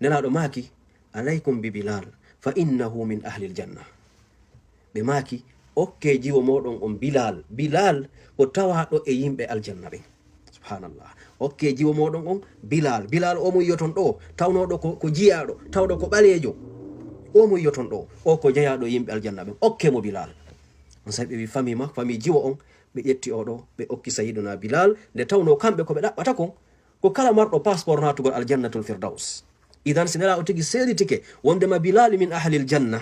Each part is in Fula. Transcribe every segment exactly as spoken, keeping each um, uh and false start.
Nelaaɗo maaki, "Alaykum bi Bilal, fa innahu min ahlil janna." Ɓe maaki, "Okke jiwo mooɗon on Bilal. Bilal ko tawaaɗo e yimɓe aljanna ɓen." Subhanallah. "Okke jiwo mooɗon on Bilal. Bilal o mo yiyoton ɗo, tawnooɗo ko, ko jiyaaɗo, tawɗo ko ɓaleejo. O mo yiyoton ɗo, o ko jeyaaɗo e yimɓe aljanna ɓen. Okke mo Bilal." On sabi ɓe wi fami ma, fami jiwo on, ɓe ƴetti oɗo, ɓe okki Sayyiduna Bilal, nde tawnoo kamɓe ko ɓe ɗaɓɓata kon, ko kala marɗo passeport naatugol Aljannatul Firdaus. Idan, si Nelaaɗo tigi seeditike wondema Bilal min ahlil janna,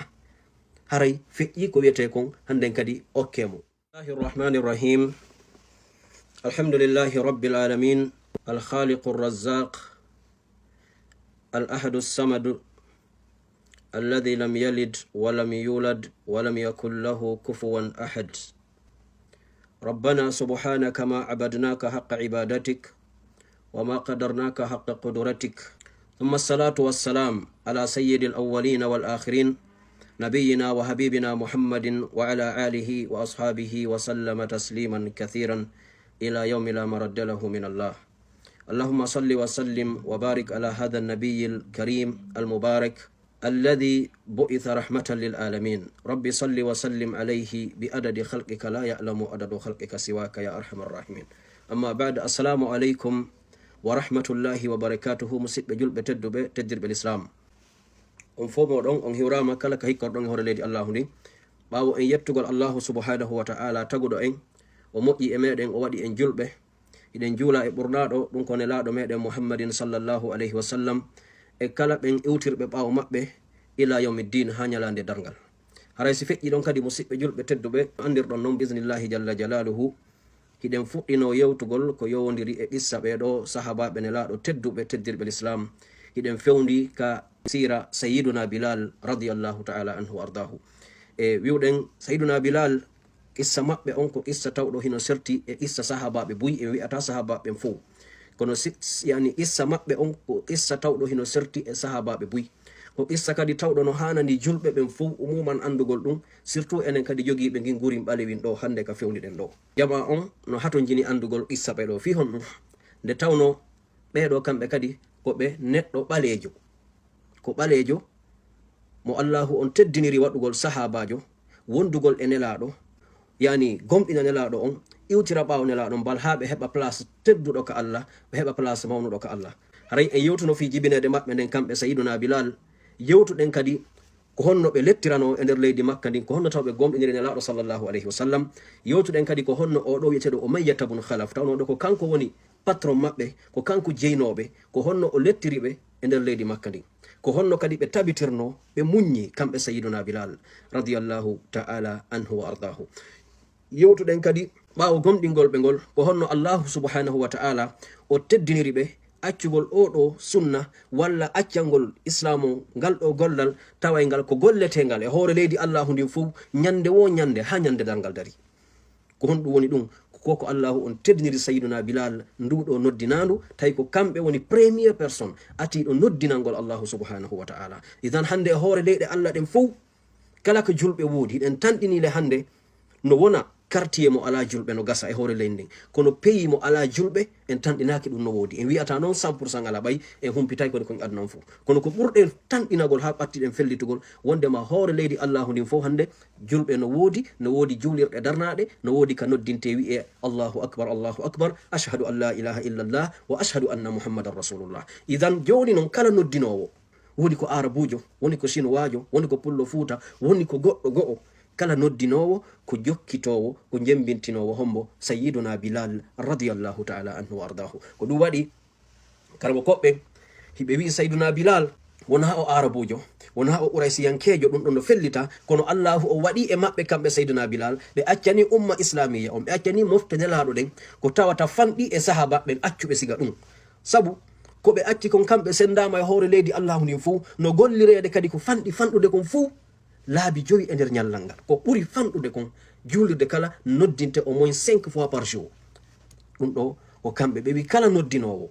haray feƴƴi ko wiyetee kon hannden kadi okke mo. Bismillahir Rahmanir Rahim. Alhamdulillahi Rabbil Alamin. Al Khaliqur Razzaq. Al Ahadus Samad. الذي لم يلد ولم يولد ولم يكن له كفوا أحد. ربنا سبحانك ما عبدناك حق عبادتك وما قدرناك حق قدرتك. ثم الصلاة والسلام على سيد الأولين والآخرين نبينا وحبيبنا محمد وعلى آله وأصحابه وسلم تسليما كثيرا إلى يوم لا مرد له من الله. اللهم صل وسلم وبارك على هذا النبي الكريم المبارك الذي بعث رحمة للعالمين. رب صل وسلم عليه بعدد خلقك لا يعلم عدد خلقك سواك يا أرحم الراحمين. أما بعد، السلام عليكم ورحمة الله وبركاته. Musiɗɓe julɓe tedduɓe, teddirɓe Lislaam. On fof mooɗon, on hiwraama kala ka hikkorɗon e hoore leydi Allaahu ndin. Ɓaawo en yettugol Allaahu subhaanahu wa ta'ala taguɗo en, o moƴƴi e meɗen, o waɗi en julɓe. Hiɗen juula e ɓurnaaɗo, ɗum ko Nelaaɗo meɗen Muhammadin sallallahu alayhi wa sallam, e kala ɓen iwtirɓe ɓaawo maɓɓe ila yawmi ddin, haa ñalaande darngal. Haray si feƴƴii ɗon kadi, musiɗɓe julɓe tedduɓe, anndirɗon non, bi iznillaahi jalla jalaaluhu, hiɗen fuɗɗinoo yewtugol ko yowondiri e qissa ɓee ɗoo sahaabaaɓe Nelaaɗo tedduɓe, teddirɓe Lislaam. Hiɗen fewndi ka siira Sayyiduna Bilal radiyallahu ta'ala anhu wa ardaahu. E wi'uɗen, Sayyiduna Bilal, qissa maɓɓe on ko qissa tawɗo hino serti e qissa sahaabaaɓe buy, en wi'ataa sahaabaaɓe ɓen fow. Kono si, si, yani, qissa maɓɓe on ko qissa tawɗo hino serti e sahaabaaɓe buy. Ko qissa kadi tawɗo no haanani julɓe ɓen fow umuman anndugol ɗum, surtout enen kadi jogiiɓe ngin nguurin ɓalewin ɗoo hannde ka fewniɗen ɗoo. Jamaa on no hatonjini anndugol qissa ɓee ɗoo. Fii honɗum? Nde tawnoo ɓee ɗoo kamɓe kadi ko ɓe neɗɗo ɓaleejo. Ko ɓaleejo mo Allaahu on teddiniri waɗugol sahaabaajo, wondugol e Nelaaɗo, yani gomɗina Nelaaɗo on, iwtira ɓaawo Nelaaɗo on mbal haa ɓe heɓa place tedduɗo ka Allah, ɓe heɓa place mawnuɗo ka Allah. Haray en yewtuno fii jibineede maɓɓe nden kamɓe Sayyiduna Bilal, yewtuɗen kadi ko honno ɓe lettiranoo e nder leydi Makka ndin, ko honno taw ɓe gomɗiniri Nelaaɗo sallallahu alayhi wa sallam. Yewtuɗen kadi ko honno oo ɗoo wi'eteeɗo Umayyata bun Khalaf, tawnoo ɗoo ko kanko woni patron maɓɓe, ko kanko jeynooɓe, ko honno o lettiri ɓe e nder leydi Makka ndin. Ko honno kadi ɓe tabitirnoo, ɓe muññi, kamɓe Sayyiduna Bilal, radiyallahu ta'ala anhu wa ardaahu. Yewtuɗen kadi, ɓaawo gomɗingol ɓe ngol, ko honno Allaahu subhaanahu wa ta'ala o teddiniri ɓe accugol oo ɗoo sunna, walla accangol Islaamu ngal ɗoo gollal, taway ngal ko golleteengal e hoore leydi Allaahu ndin fow, ñande woo ñande, haa ñande darngal darii. Ko honɗum woni ɗum? Ko ko Allaahu on teddiniri Sayyiduna Bilal, nduu ɗoo noddinaandu, tawi ko kamɓe woni première personne atiiɗo noddinangol Allaahu subhaanahu wa ta'ala. Idan hannde e hoore leyɗe Allah ɗen fow, kala ko julɓe woodi, hiɗen tanɗinii le hannde, no wona quartier mo alaa julɓe no gasa e hoore leydi ndin. Kono pays mo alaa julɓe, en tanɗinaaki ɗum no woodi. En wi'ataa noon cent pour cent alaa ɓay, en humpitay koni kon aduna on fof. Kono ko ɓurɗen tanɗinagol haa ɓattiɗen fellitugol, wondema hoore leydi Allaahu ndin fof hannde, julɓe no woodi, no woodi juulirɗe darnaaɗe, no woodi ka noddintee wi'ee, "Allaahu akbar, Allaahu akbar, ashhadu an laa ilaaha illallah, wa ashhadu anna Muhammadan rasulullah." Idan jooni noon kala noddinoowo, woni ko Aarabuujo, woni ko Sinuwaajo, woni ko Pullo Fuuta, woni ko goɗɗo go'o, kala noddinoowo ko jokkitoowo, ko jembintinoowo hombo Sayyiduna Bilal radiyallahu ta'ala anhu wa ardaahu. Ko ɗum waɗi, karamo koɓɓe, hiɓe wi'i Sayyiduna Bilal, wonaa o Aarabuujo, wonaa o Quraysiyankeejo, ɗum ɗon no fellita, kono Allaahu o waɗi e maɓɓe kamɓe Sayyiduna Bilal, ɓe accani umma islaamiyya on, ɓe accani mofte Nelaaɗo ɗen, ko tawata fanɗi e sahaaba ɓen accuɓe siga ɗum. Sabu, ko ɓe acci kon kamɓe senndaama e hoore leydi Allaahu ndin fow, no gollireede kadi ko fanɗi fanɗude kon fow, laabi jowi e nder ñallal ngal. Ko ɓuri fanɗude kon, juulirde kala noddinte au moins cinq fois par jour. Ɗum ɗoo, ko kamɓe ɓe wi kala noddinoowo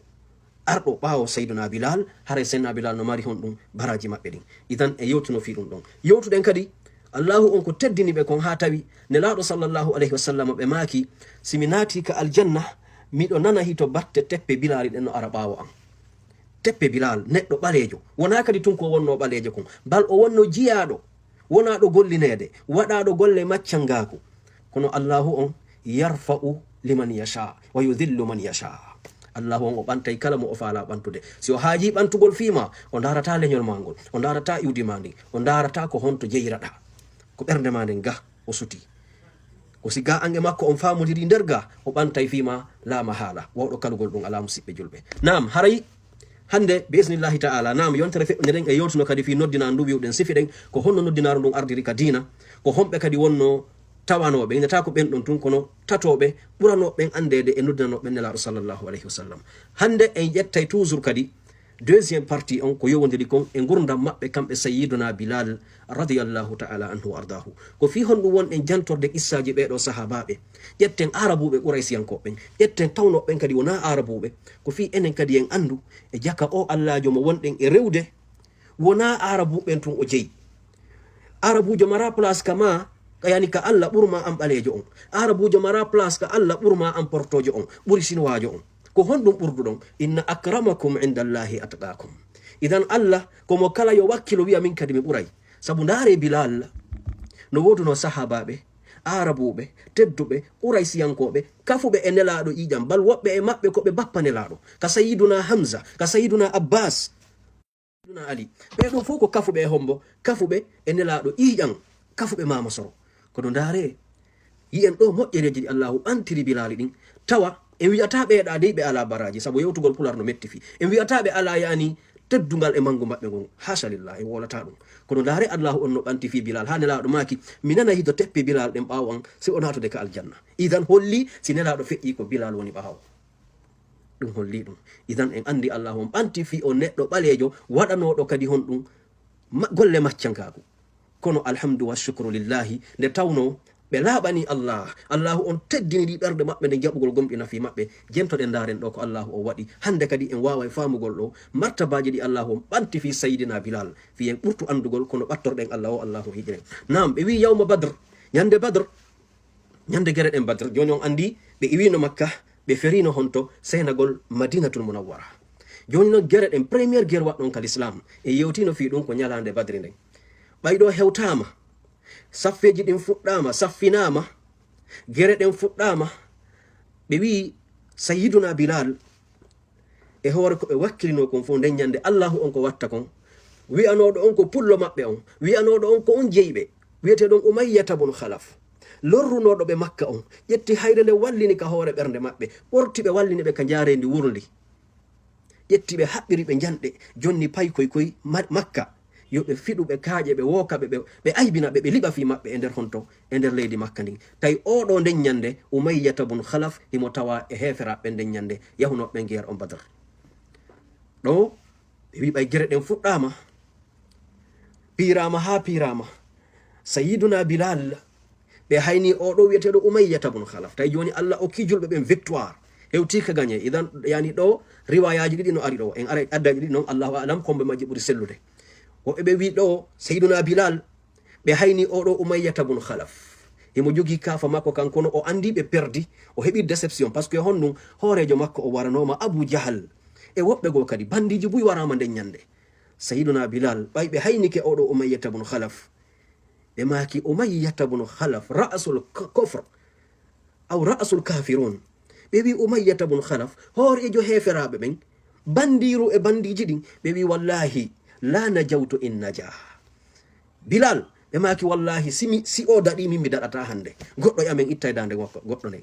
arɗo ɓaawo Sayyiduna Bilal, haray Sayyiduna Bilal no mari honɗum baraaji maɓɓe ɗin. Idan e yewtuno fii ɗum ɗon. Yewtuɗen kadi, Allaahu on ko teddini ɓe kon haa tawi Nelaaɗo sallallahu alayhi wa sallam ɓe maaki, "Si mi naati ka aljanna, miɗo nana hito batte teppe Bilali ɗen no ara ɓaawo an." Teppe Bilal, neɗɗo ɓaleejo. Wonaa kadi tun ko wonnoo ɓaleejo kon. Bal o wonnoo jiyaaɗo. Wonaaɗo gollineede. Waɗaaɗo golle maccangaaku. Kono Allahu on yarfa'u liman yasha, wa yudhillu man yasha. Allahu on o ɓantay kala mo o faalaa ɓantude. Si o haajii ɓantugol fii maa, o ndaarataa leñol maa ngol. O ndaarataa iwdi maa ndin. O ndaarataa ko honto jeyiraɗaa. Ko ɓernde maa nden ga o sutii. Ko si ga an e makko on faamodiri nder ga, o ɓantay fii maa laa mahaala. Wawɗo kalugol ɗum alaa musiɓɓe julɓe. Naam, haray hannde, bi isnillahi ta'ala, naam, yontere feƴƴunde ɗen e yewtuno kadi fii noddinaaru ndu wi'uɗen sifi ɗen, ko honno noddinaaru ndun ardiri ka diina, ko honɓe kadi wonno tawanooɓe, inata ko ɓen ɗon tun, kono tatooɓe ɓuranooɓe ɓen anndeede e noddinanooɓe ɓen Nelaaɗo sallallahu alayhi wa sallam. Hannde en ƴettay toujours kadi deuxième partie on ko yowondiri kon e ngurdam maɓɓe kamɓe Sayyiduna Bilal radiyallahu ta'ala anhu wa ardaahu. Ko fii honɗum wonɗen jantorde qissaaji ɓee ɗoo sahaabaaɓe? Ƴetten Aarabuuɓe Quraysiyankooɓe ɓen, ƴetten tawnooɓe ɓen kadi wonaa Aarabuuɓe. Ko fii enen kadi en anndu e jaka o Allaajo mo wonɗen e rewde, wonaa Aarabuuɓe ɓen tun o jeyi. Aarabuujo maraa place ka maa, ka yani ka Alla ɓur maa an ɓaleejo on. Aarabuujo maraa place ka Alla ɓur maa an portoojo on, ɓuri sinuwaajo on. Ko honɗum ɓurduɗon? Inna akramakum indallahi atqakum. Idan Alla, ko mo kala yo wakkilo wi'a min kadi mi ɓuray. Sabu ndaaree Bilal, no woodunoo sahaabaaɓe, Aarabuuɓe, tedduɓe, Quraysiyankooɓe, kafuɓe e Nelaaɗo ƴiiƴam, bal woɓɓe e maɓɓe ko ɓe bappa Nelaaɗo, ka Sayyiduna Hamza, ka Sayyiduna Abbas, Sayyiduna Ali. Ɓee ɗoo fof ko kafuɓe e hombo, kafuɓe e Nelaaɗo ƴiiƴam, kafuɓe Maama Soro. Kono ndaaree, yi'en ɗoo moƴƴereeji ɗi Allaahu ɓantiri Bilaali ɗin, tawa en wi'ataa ɓee ɗaa dey ɓe alaa baraaji, sabu yewtugol Pulaar no metti fii. En wi'ataa ɓe alaa yani teddungal e manngu maɓɓe ngun. Haasha lillahi, en wowlataa ɗum. Kono ndaaree Allaahu on no ɓanti fii Bilal, haa Nelaaɗo maaki, mi nanay hiɗo teppi Bilal ɗen ɓaawo an, si o naatude ka aljanna. Idan holli, si Nelaaɗo feƴƴii ko Bilal woni ɓaawo. Ɗum holli ɗum. Idan en anndi Allaahu on ɓanti fii on neɗɗo ɓaleejo waɗanooɗo kadi honɗum ma-, golle maccankaaku. Kono alhamdu wa shukru lillahi, nde tawnoo ɓe laaɓanii Allah, Allaahu on teddini ɗi ɓerɗe maɓɓe nde jaɓugol gomɗina fii maɓɓe. Jentoɗen ndaaren ɗoo ko Allaahu on waɗi. Hannde kadi en waaway faamugol ɗoo martabaaji ɗi Allaahu on ɓanti fii Sayyidina Bilal. Fii en ɓurtu anndugol kono ɓattorɗen Allah o Allaahu on hijiren. Naam, ɓe wi'i yawma Badr, ñande Badr, ñande gere ɗen Badr, jooni on anndi ɓe iwiino Makka, ɓe feriino honto seenagol Madinatul Munawwara. Jooni non gere ɗen, première guerre waɗɗon ka l'islam, en yewtiino fii ɗum ko ñalaande Badri nden. Ɓay ɗoo hewtaama, saffeeji ɗin fuɗɗaama, saffinaama, gere ɗen fuɗɗaama, ɓe wi'i Sayyiduna Bilal, e hoore ko ɓe wakkilinoo kon fof, nden ñande Allaahu on ko watta kon, wi'anooɗo on ko pullo maɓɓe on, wi'anooɗo on ko on jeyi ɓe, wi'eteeɗo on Umayyata bun Khalaf, lorrunooɗo ɓe Makka on, ƴetti hayre nde wallini ka hoore ɓernde maɓɓe, ɓorti ɓe wallini ɓe ka njaareendi wurndi, ƴetti ɓe haɓɓiri ɓe njanɗe, jonni paykoy koy Ma-, Makka, yo ɓe fiɗu ɓe kaaƴe, ɓe wooka ɓe, ɓe, ɓe aybina ɓe, ɓe liɓa fii maɓɓe e nder honto, e nder leydi Makka ndin. Tawi oo ɗoo nden ñande, Umayyata bun Khalaf himo tawa e heeferaaɓe ɓen nden ñande, yahunooɓe ɓen guerre on Badr. Ɗoo, ɓe wi'i ɓay gere ɗen fuɗɗaama, piiraama haa piiraama. Sayyiduna Bilal, ɓe hayni oo ɗoo wi'eteeɗo Umayyata bun Khalaf. Tawi jooni Allah okki julɓe ɓen victoire. Hewti ka gagné. Idan, yani ɗoo, riwayaaji ɗiɗi no ari ɗoo. En aray addaji ɗiɗi non, Allahu a'lam, kombe majji ɓuri sellude. Woɓɓe ɓe wi'i ɗoo, Sayyiduna Bilal, ɓe hayni oo ɗoo Umayyata bun Khalaf. Himo jogii kaafa makko kan, kono o anndi ɓe perdi, o heɓi déception, parce que honɗum, hooreejo makko o waranooma Abu Jahal. E woɓɓe goo kadi, bandiiji buy waraama nden ñande. Sayyiduna Bilal, ɓay ɓe haynike oo ɗoo Umayyata bun Khalaf, ɓe maaki, Umayyata bun Khalaf, ra'sul k-, kufr, aw ra'sul kafirun. Ɓe wi'i Umayyata bun Khalaf, hooreejo heeferaaɓe ɓen, bandiiru e bandiiji ɗin, ɓe wi'i, wallahi, la najawtu in najah. Bilal, ɓe maaki, wallahi, si mi, si o daɗii, min mi daɗataa hannde. Goɗɗo e amen ittay daande goɗɗo, goɗɗo nden.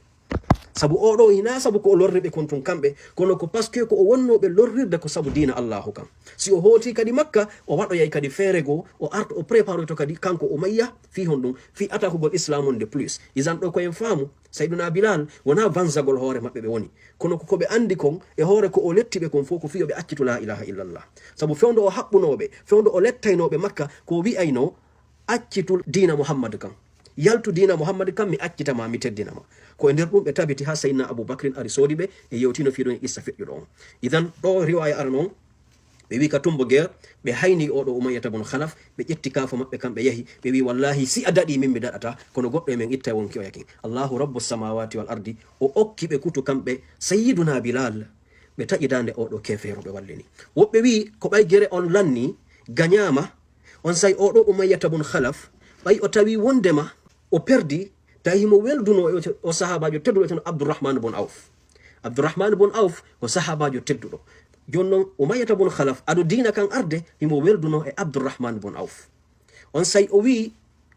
Sabu oo ɗoo hinaa sabu ko o lorri ɓe kon tun kamɓe, kono ko parce que ko o wonnoo ɓe lorrirde ko sabu diina Allaahu kan. Si o hooti kadi Makka, o waɗoyay kadi feere goo, o arta o préparoyto kadi kanko Umayya, fii honɗum, fii atakugol Islam on de plus. Isan ɗoo ko en faamu, Sayyiduna Bilal wonaa vansagol hoore maɓɓe ɓe woni. Kono ko, ko ɓe anndi kon, e hoore ko o letti ɓe kon fof ko fii yo ɓe accitu laa ilaaha illallah. Sabu fewndo o haɓɓunoo ɓe, fewndo o lettaynoo ɓe Makka, ko o wi'aynoo, accitu diina Muhammad kan. Yaltu diina Muhammad kan, mi accita ma, mi teddina ma. Ko e nder ɗum ɓe tabiti haa Sayyidina Abu Bakrin ari soodi ɓe, e yewtino fii ɗon e qissa feƴƴuɗo on. Idan, ɗoo riwaaya arano on, ɓe wi'i ka tumbo geer, ɓe hayni oo ɗoo Umayyata bun Khalaf, ɓe ƴetti kaafa maɓɓe kam, ɓe yahi, ɓe wi'i, wallahi, si a daɗii min, mi daɗataa, kono goɗɗo e men ittay wonki o yakin. Allahu Rabbu samawati wal ardi, o okki ɓe kutu kamɓe Sayyiduna Bilal. Ɓe taƴi daande oɗo keefeero ɓe wallini. Woɓɓe wi'i ko ɓay gere on lanni, gañaama, on say oɗo Umayyata bun Khalaf, ɓay o tawi wondema o perdi, tawi himo welduno e o sahaabaajo tedduɗo wiyeteno Abdurrahman bun Auf. Abdurrahman bun Auf ko sahaabaajo tedduɗo. Jooni non Umayyata bun Khalaf, ado diina kan arde, himo welduno e Abdurrahman bun Auf. On say o wi'i,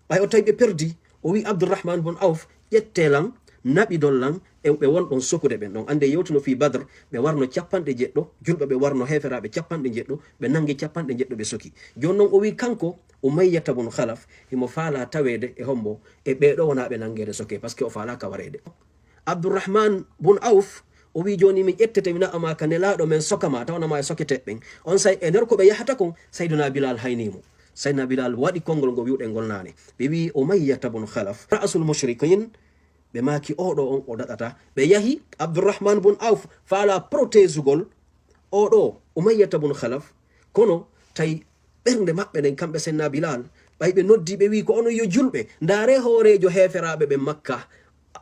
ɓay o tawi ɓe perdi, o wi'i Abdurrahman bun Auf, ƴette lan, naɓidon lan, e ɓe won ɗon sokude ɓen ɗon. Annde yewtuno fii Badr, ɓe warno capanɗe jeɗɗo, julɓe ɓe warno heeferaaɓe capanɗe jeɗɗo, ɓe nangi capanɗe jeɗɗo ɓe soki. Jooni non o wi'i kanko, Umayyata bun Khalaf, himo faala taweede e hombo, e ɓee ɗoo wonaa ɓe nangeede soke, parce que o faala ka wareede. Abdurrahman bun Auf, o wi'i jooni mi ƴettete mi naɓa ma ka Nelaaɗo men soka ma, tawana ma e sokete ɓen. On say e nder ko ɓe yahata kon, Sayyiduna Bilal hayni mo. Sayyiduna Bilal waɗi konngol ngo wi'uɗen ngol naane. Ɓe wi'i Umayyata bun Khalaf, ra'sul mushrikin, ɓe maaki oɗo on o daɗata. Ɓe yahi, Abdurrahman bun Auf faala protégugol oɗo Umayyata bun Khalaf, kono tawi ɓernde maɓɓe nden kamɓe Sayyidina Bilal, ɓay ɓe noddi ɓe wi'i ko onon yo julɓe, ndaare hooreejo heeferaaɓe ɓen Makka,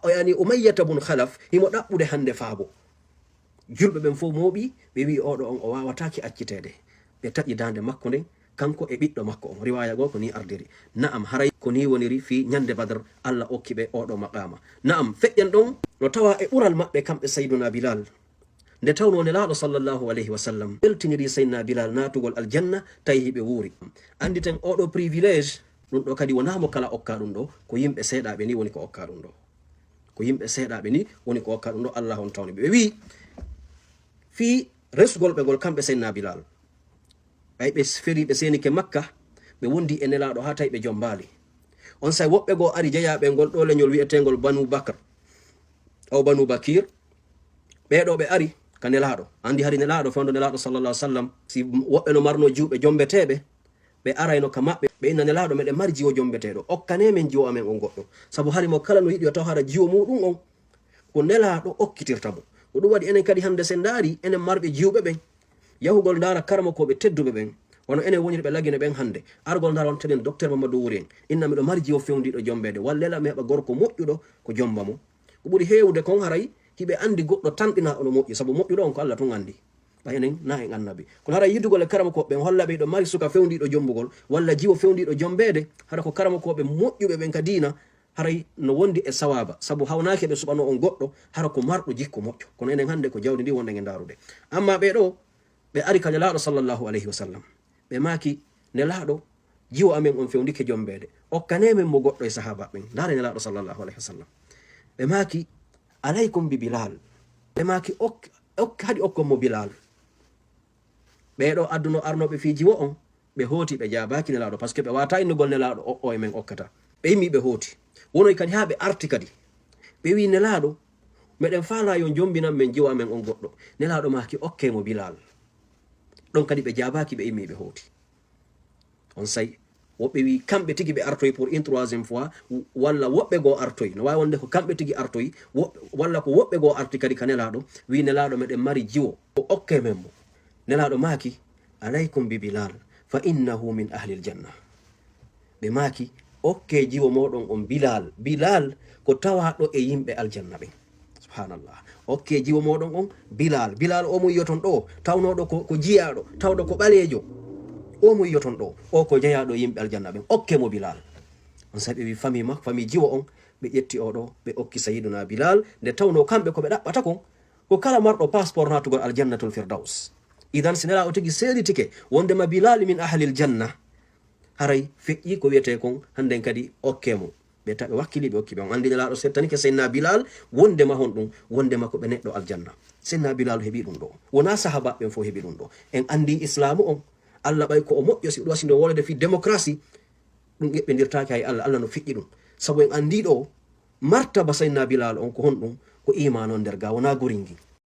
o yani Umayyata bun Khalaf, himo ɗaɓɓude hande faabo. Julɓe ɓen fow mooɓi, ɓe wi'i oɗo on o waawataake acciteede. Ɓe taƴi daande makko nden, kanko e ɓiɗɗo makko on. Riwaaya goo ko nii ardiri. Na'am, haray ko nii woniri fii ñande Badr, Alla okki ɓe oɗo maqaama. Na'am, feƴƴen ɗon no tawa e ɓural maɓɓe kamɓe Sayyiduna Bilal. Nde tawnoo Nelaaɗo sallallahu alayhi wa sallam weltiniri Sayyidina Bilal naatugol aljanna, tawi hiɓe wuuri. Annditen oɗo privilège, ɗum ɗo kadi wonaa mo kala okka ɗum ɗo, ko yimɓe seeɗaaɓe ni woni ko okka ɗum ɗo. Ko yimɓe seeɗaaɓe ni woni ko okka ɗum ɗo, Alla on tawni ɓe. Ɓe wi'i, fii resugol ɓe ngol kamɓe Sayyidina Bilal. Ɓay ɓe feri, ɓe seenike Makka, ɓe wondi e Nelaaɗo haa tawi ɓe jombaali. On say woɓɓe goo ari jeyaaɓe ngol ɗoo leñol wi'eteengol Banu Bakr, o Banu Bakir. Ɓee ɗoo ɓe ari ka Nelaaɗo. Anndi hari Nelaaɗo, fewndo Nelaaɗo sallallahu alaihi wasallam, si woɓɓe no marno jiwɓe jombeteeɓe, ɓe arayno ka maɓɓe, ɓe inna Nelaaɗo, meɗen mari jiwo jombeteeɗo. Okkanee men jiwo amen on goɗɗo. Sabu hari mo kala no yiɗi o taw hara jiwo muuɗum on, ko Nelaaɗo okkitirta mo. Ko ɗum waɗi enen kadi hannde sen ndaari, enen marɓe jiwɓe ɓen, yahugol ndaara karamokooɓe tedduɓe ɓen, wano enen wonirɓe Lagine ɓen hannde, argol ndaara wonto enen Docteur Mamadou Wuri en, inna miɗo mari jiwo fewndiiɗo jombeede, walla lela mi heɓa gorko moƴƴuɗo ko jomba mo. Ko ɓuri heewude kon haray hiɓe anndi goɗɗo tanɗinaaɗo no moƴƴi, sabu moƴƴuɗo on ko Alla tun anndi. Ɓay enen na en annabi. Kono haray yiɗugol e karamokooɓe ɓen holla ɓe hiɗo mari suka fewndiiɗo jombugol, walla jiwo fewndiiɗo jombeede, hara ko karamokooɓe moƴƴuɓe ɓen ka diina, haray no wondi e sawaaba, sabu hawnaaki ɓe suɓanoo on goɗɗo, hara ko marɗo jikku moƴƴo. Kono enen hannde ko jawdi ndi wonɗen e ndaarude. Amma ɓee ɗoo, ɓe ari ka Nelaaɗo sallallahu alayhi wa sallam. Ɓe maaki, Nelaaɗo, jiwo amen on fewndike jombeede. Okkanee men mo goɗɗo e sahaaba ɓen. Ndaare Nelaaɗo sallallahu alayhi wa sallam. Ɓe maaki, alaykum bi Bilal. Ɓe maaki, ok, ok, haɗi okkon mo Bilal. Ɓee ɗoo adduno arnooɓe fii jiwo on, ɓe hooti, ɓe jaabaaki Nelaaɗo, parce que ɓe waawataa innugol Nelaaɗo o, o e men okkata. Ɓe immi, ɓe hooti. Wonoy kadi haa ɓe arti kadi. Ɓe wi'i, Nelaaɗo, meɗen faalaa yo jombinan men jiwo amen on goɗɗo. Nelaaɗo maaki, okkee mo Bilal. Ɗon kadi ɓe jaabaaki, ɓe immi, ɓe hooti. On say, woɓɓe wi'i, kamɓe tigi ɓe artoy pour une troisième fois, w-, walla woɓɓe goo artoy. No waawi wonde ko kamɓe tigi artoy, woɓɓe, walla ko woɓɓe goo arti kadi ka Nelaaɗo, wi'i, Nelaaɗo, meɗen mari jiwo, o okkee men mo. Nelaaɗo maaki, alaykum bi Bilal, fa innahu min ahlil janna. Ɓe maaki, okkee jiwo mooɗon on Bilal. Bilal ko tawaaɗo e yimɓe aljanna ɓen. Subhanallah. Okkee jiwo mooɗon on Bilal. Bilal o mo yi'oton ɗoo, tawnooɗo ko, ko jiyaaɗo, tawɗo ko ɓaleejo. O mo yi'oton ɗoo, o ko jeyaaɗo e yimɓe aljanna ɓen. Okkee mo Bilal. On say ɓe wi'i famille mak-, famille jiwo on, ɓe ƴetti oo ɗoo, ɓe okki Sayyiduna Bilal. Nde tawnoo kamɓe ko ɓe ɗaɓɓata kon, ko kala marɗo passeport naatugol Aljannatul Firdaus. Idan, si Nelaaɗo tigi seeditike wondema Bilal min ahlil janna, haray feƴƴi ko wi'etee kon, hannden kadi okkee mo. Ɓe ta-, ɓe wakkili, ɓe okki ɓe. On anndi Nelaaɗo settanike Sayyidina Bilal wondema honɗum, wondema ko ɓe neɗɗo aljanna. Sayyidina Bilal heɓi ɗum ɗoo. Wonaa sahaabaaɓe ɓen fow heɓi ɗum ɗoo. En anndi Islaamu on, Alla ɓay ko o moƴƴo, si ɗum wasino wolde fii démocratie, ɗum eɓɓindirtaake hay Alla, Alla no feƴƴi ɗum. Sabu en anndi ɗoo, martaba Sayyidina Bilal on ko honɗum? Ko iimaan on nder gaa, wonaa guringin.